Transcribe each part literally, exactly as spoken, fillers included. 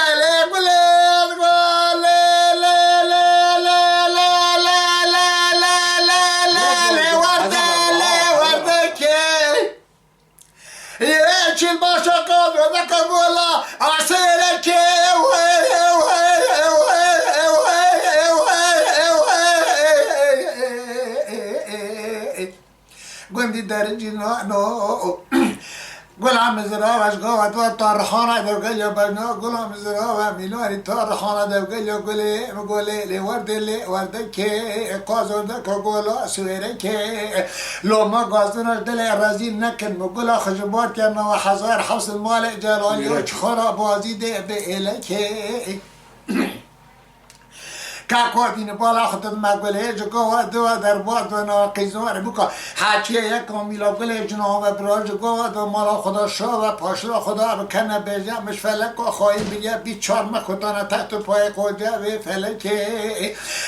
Ê lê gulê, gulê, lê, lê, lê, werde, lê, werde kê. Yê çil başa qavê veke gola, asêre kê, wê, wê, wê, wê, wê, wê, wê, wê. Gundî Dericî nano. Gula mizrava ji gava tu tarixana dewgeliya bejna, gula mizrava mînarî tarixana dewgeliya gulê, gulê lê werdê lê werdekê, qazondeka gola siwêrekê. Loma gazina ji dilê rezîl nekin, mi gula xijibatiya nava hezar heft sed malê celaliya çi xwe ra bazî dê bi êlekê. Ka kotî ni bala xwe didime gulê, ji gava diwa derbat ve na qîzor bika. Haçiye yek kamîla gulê ji nava bira ji gava diwa mala xwe da şa ve paşla xwe da bi kene bêje, min ji feleka xayî biriye bî çar me kutane text û payê qoce vê felekê.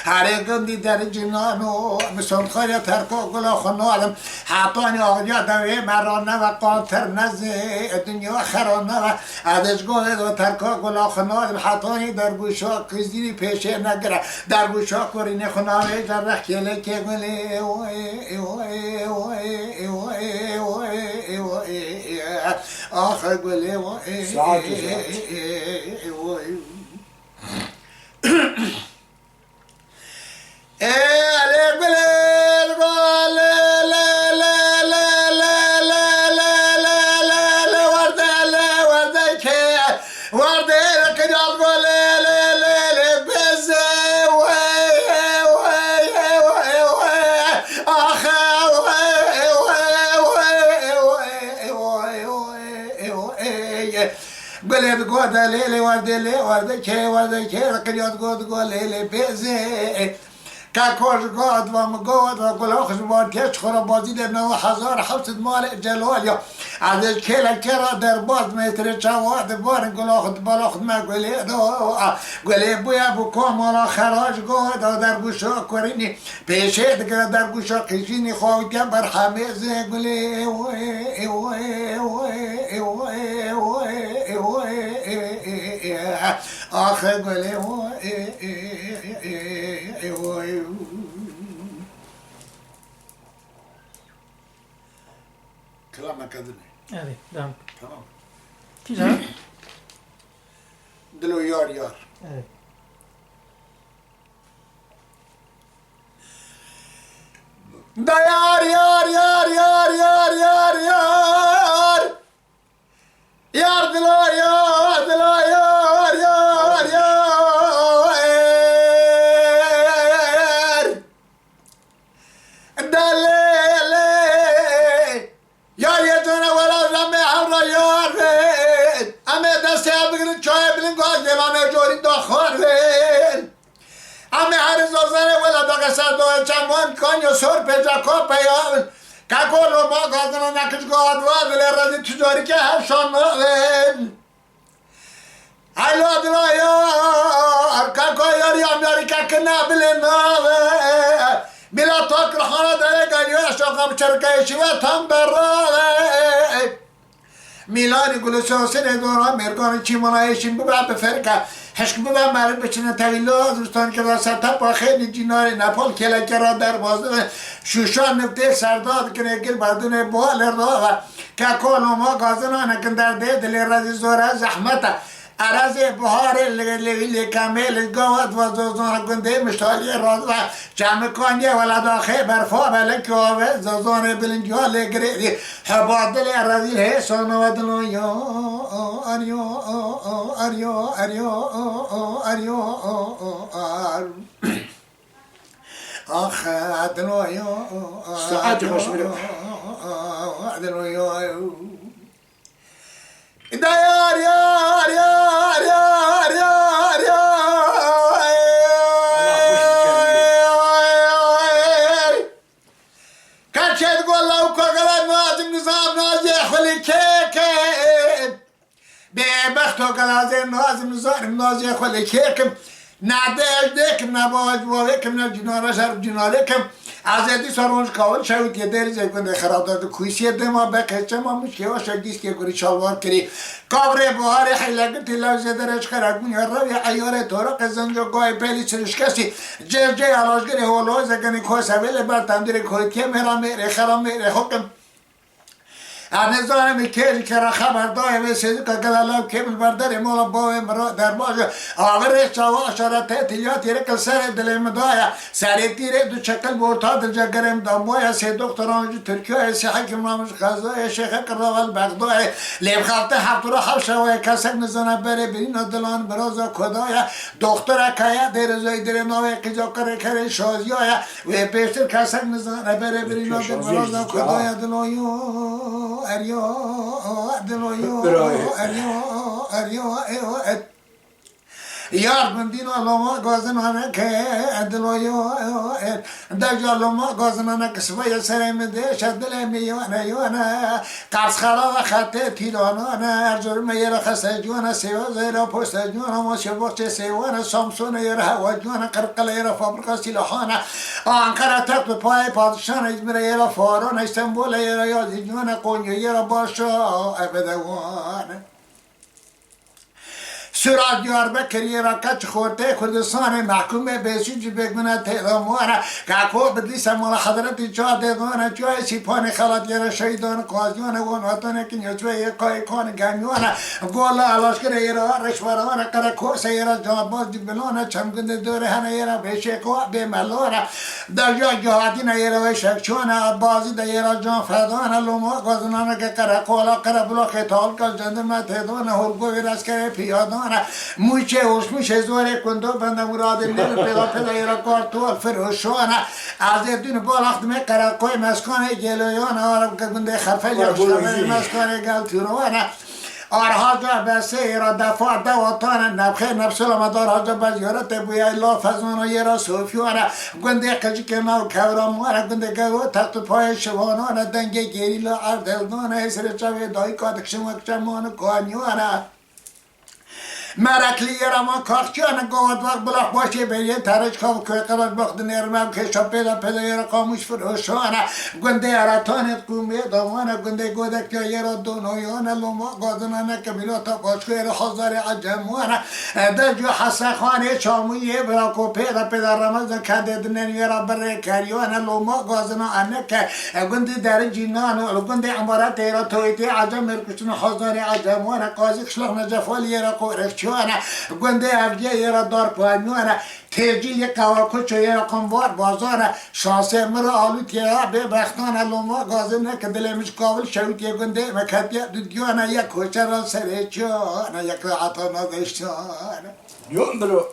Herê gundî Dericî nano, min sondxariya terka gula xwe nadim. Hetanî axiya devê me ra neve qantir nezê, dinya xera neve. Ez ji gorê de terka gula xwe nadim, hetanî dergûşa qîzînî pêşê negire. Dergûşa kurînê xwe navêje rex kêlekê gulê. Axe gulê. Saet û saet. Ê lê gulê, lê, lê, werde, lê, werde kê, werde kiryaz gulê, lê, lê, lê, bezê, wey, wey, wey, wey, axe, wey, wey, wey. Gulê digote lê, lê, werde, lê, werde kê, werde kê, qirya digo, digo, lê, lê, bezê. Keko ji got ve, min got ve, gula xwe ji wan keç xwe re bazî de nava hezar heft sed malê celal ya. Ez ê ji kêlekê re derbas metre çawa dibarin gula xwe di bala xwe me gulê do. Gulê bûye bi komala xera ji got de dergûşa kurînî. Pêşê digire dergûşa qîjînî xwe û ke berhemê zê gulê. Axe gulê. Kilameke din e. Evet, tamam. Tamam. Kîja? Dilo yar yar. Evet. Da yar, yar, yar. Yar dila, yar dila, yar, yar, yar. Da lê, lê. Yar yê cana wela, em ê hewra yar bin. Em ê destê hev bigirin, çayê bilin, gaz dê, em ê corî daxwar bin. Em ê herî zazanê wela daxe ser doyê çeman, kanyo sor pêca kapeya bin. Keko loma gazina nekij gat va dilê rezî tucarî ke hevşan nabin. Heylo dila yar, keko yarî Amerîka kine bilê nave. Bila tak rihana dere geliyor, şoka bi çerkeyê şive tam berrave. Mîlanî gulê sosinê dora mêrganê çîmana êşîn bibe bi ferke. Hişk bibe meriv biçine tevî lo zivistan kira ser tepa xênî cînarê nepal kêleke ra derbaz dibe. Şûşa niftê serda dikine gil berdinê buha lê rave. Keko loma gazina nekin derdê dilê rezî zor e zehmet e. Erezê buharê li, li, li kemê li gawa dve zozana gundê miştaliyê radve. Çemikaniye weleda xê berfa belek ave zozanê bilindiya lê girêdî. Heba dilê rezîl hêsana we dilo yo, er yo, er yo, er yo, er yo, er. Ax, dilo yo, Saetê xweş biro. Dilo yo. Da yar, yar, yar, yar, yar, yar. Ka çet golla û kagala nazim nizam nazê xwelî kêkim. Bê bexto ka nazê nazim nizanim nazê xwelî kêkim. Ne dêk dêkim, ne baş bavêkim, ne cînara şer cînarêkim. Ez ê dîsa roj kawil şewitiyê derî zevkundê xerabdar di kuîsiyê dema be qeçema mişkê aşa gîskê gurî çalwar kirî. Kavrê buharê heylegirtî lew zêdere çikara gunya rewî eyarê toraqê zenco goyê pelî çirişkesî. Cê cê alajgirê holo zegenî kose vêlê ber tendurê koytiyê mêra mêrê xera mêrê hokim. Ez nizanim kê ji kera xeber daye vê sêdika gela law kê min berderê mala bavê min ra derbaje. Avirê çawa şara te tîlya tîrikil serê dilê min daye. Serê tîrê du çekil borta dilce gerê min damboye. Sê doktoran ji Tirkiyeyê, sê hekîman ji Xezayê, şêxek ravel Bexdayê. Lê bi xafte heft û heft şewayê kesek nizane berê birîna dilan biraza kodaye. Doktora kaya dêrê zey dirê navê qîza qirê kerê şaziya ye. Wê pêştir kesek nizane berê birîna dil biraza kodaya dilo yo, er yo, dilo yo, er yo, er yo, e o, e. Yar bindîna loma gazina neke, dilo yo, e o, e. Deja loma gazina neke, sibaya serê min deşe, dilê min yone, yone. Qersxera ve xetê tîlana ne, Erzurumê yê re xese ciwan e, Sêwazê re poste ciwan e, Masya Boxçê sêwan e, Samsonê yê re hewa ciwan e, Qirqilê yê re fabrika sîlahan e, Ankara text bi payê padişan e, Îzmirê yê re faran e, Îstanbulê yê re yazî ciwan e, Qonyê yê re başa e bedewan e. Sura Diyarbekirê ra keç xortê Kurdistanê mehkûmê bêsûc û bêguna têda mora. Kako Bidlîse mala Hezretî ça dêdana, çiyayê Sîpanê xelat yê re şehîdan, qaziyane wan vatanê kinya çiyayê qayê kanê gemiyane. Gola Alaşkirê yê re reşverane, Qerekosê yê re canbaz cibilane, Çemgundê dorê hene yê re bêşêko bêmelane. Derya Gihatîne yê re wê şevçiyane, Abbazî de yê re can fedane, Loma gazinane ke Qerekola, Qerebula xê talka jendime têdane, Horgovê reskerê piyadane. Mûçê ûşmûşê zorê kundo bende muradê nêl pêla pêla yê ra kar tuwal firoşan e. Ez ê dûn balax dimê qereqoyê meskanê gêloyan e, arab ke gundê xefel ya xişxeberê meskanê gel tûroyan e. Arhaca besê yê ra defa dewa tane, nebxê nebsula me dar haca be ziyaretê bûye, la fezana yê ra sofiyan e. Gundê qicikê nav kevraman e, gundê gero text û payê şivanan e, dengê gêrîla erdhildane, hêsirê çavê dayika dikişin wek çeman û kaniyan e. Mereklî yê re ma kaxçiyane, gavat vax bilax başê beriyê terec kav koy qevat bax dinêrme kêşa pêda pêda yê re qamûş firoşane, gundê Eretanê qûmê dawane, gundê Godekya yê re donoyane, loma gazinane ke mîlata başko yê re hazarê ecemane, e, de cû Hesexanê Çamûyê bira ko pêda pêda Remezan kendê dinen yê re birê keriyane, loma gazina eneke, e, gundê Dericînan û gundê Emaretê yê re toytê ecemêr kuştine hazarê ecemane, qazî Şlax Necefalî yê re qorexçiyane, gundê Evciyê yê re dar paymiyan e, têcîlî qewakoçê yê re qumbar bazan e, şansê min re alûtiyê ya bêbextan e, loma gazin e ke dilê min ji kavil şewitiyê gundê me ketiye dudiyan e, yek koçe ra serê çiyan e, yek ra heta nadeştiyan e. Yo biro.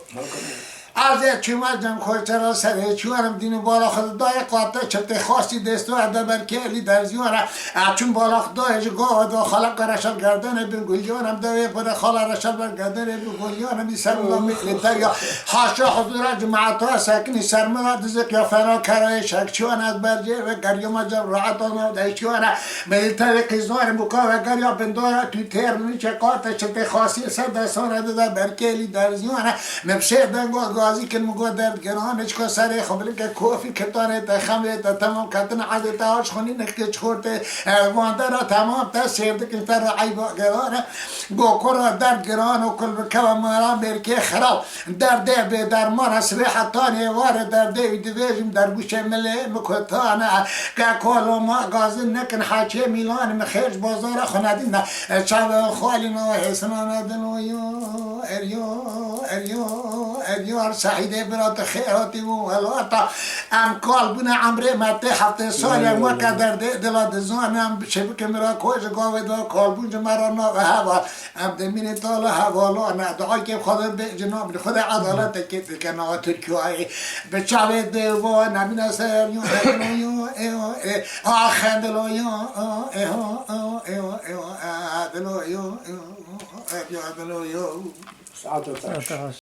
Ez ê çûme cem xorçera serê çû erim dînî bala xwe dayê qate çiptê xastî dêsto erde berkê elî derziyan e. Ez çûm bala xwe dayê ji gava da xala qereşel gerdenê bin gulyan em dewê pire xala reşel ber gerdenê bin gulyan em î ser min da mêlê derya. Haşa huzura cemaata sekinî ser min da dizik ya fena kerayê şekçiyan ez bercê ve geriyama cem rahat ana deşiyan e. Milîtevê qîzanê bûka ve geriya bindara tu têr min çe qate çiptê xastî ser desana dide berkê elî derziyan e. Min bi şêr dengo Gazî kin min got derd giran, çiko serê xwe bilike kofî, ketanê te, xemê te, temam ketin ezê te, aç xwe nîne ki çixortê, e, van dera temam te sêr dikin, te re eyba giran e. Go kura derd giran û kul bikeve mara mêrkê xiraw. Derdê bê derman e, sibê hetanê êvar e, derdê wî divêjim dergûşê milê min kutane. Ke kolo ma gazin nekin, heçê mîlan min xêr ji bazara xwe nedîne. E, çavê xalî na hêsina ne dilo yo, er yo, er yo, er yo, er Seîdê bira tu xêr hatî bo welata. Em kal bûne emrê me tê heftê salê, em weke derdê dila dizane, em biçe bikin mira ko ji gavê da kal bûn ji me re nave heval. Em demînê tala hevalan e, dua kê Xwedê bê cinan bin, Xwedê edaletê kê dike nava Tirkiyeyê. Bi çavê dê va nebîne ser yo, yo, yo, e, a xendilo yo, e, ho, e, ho, e, ho, e, ho, e, dilo yo, e, ho, e, yo, dilo yo. Saet û taş.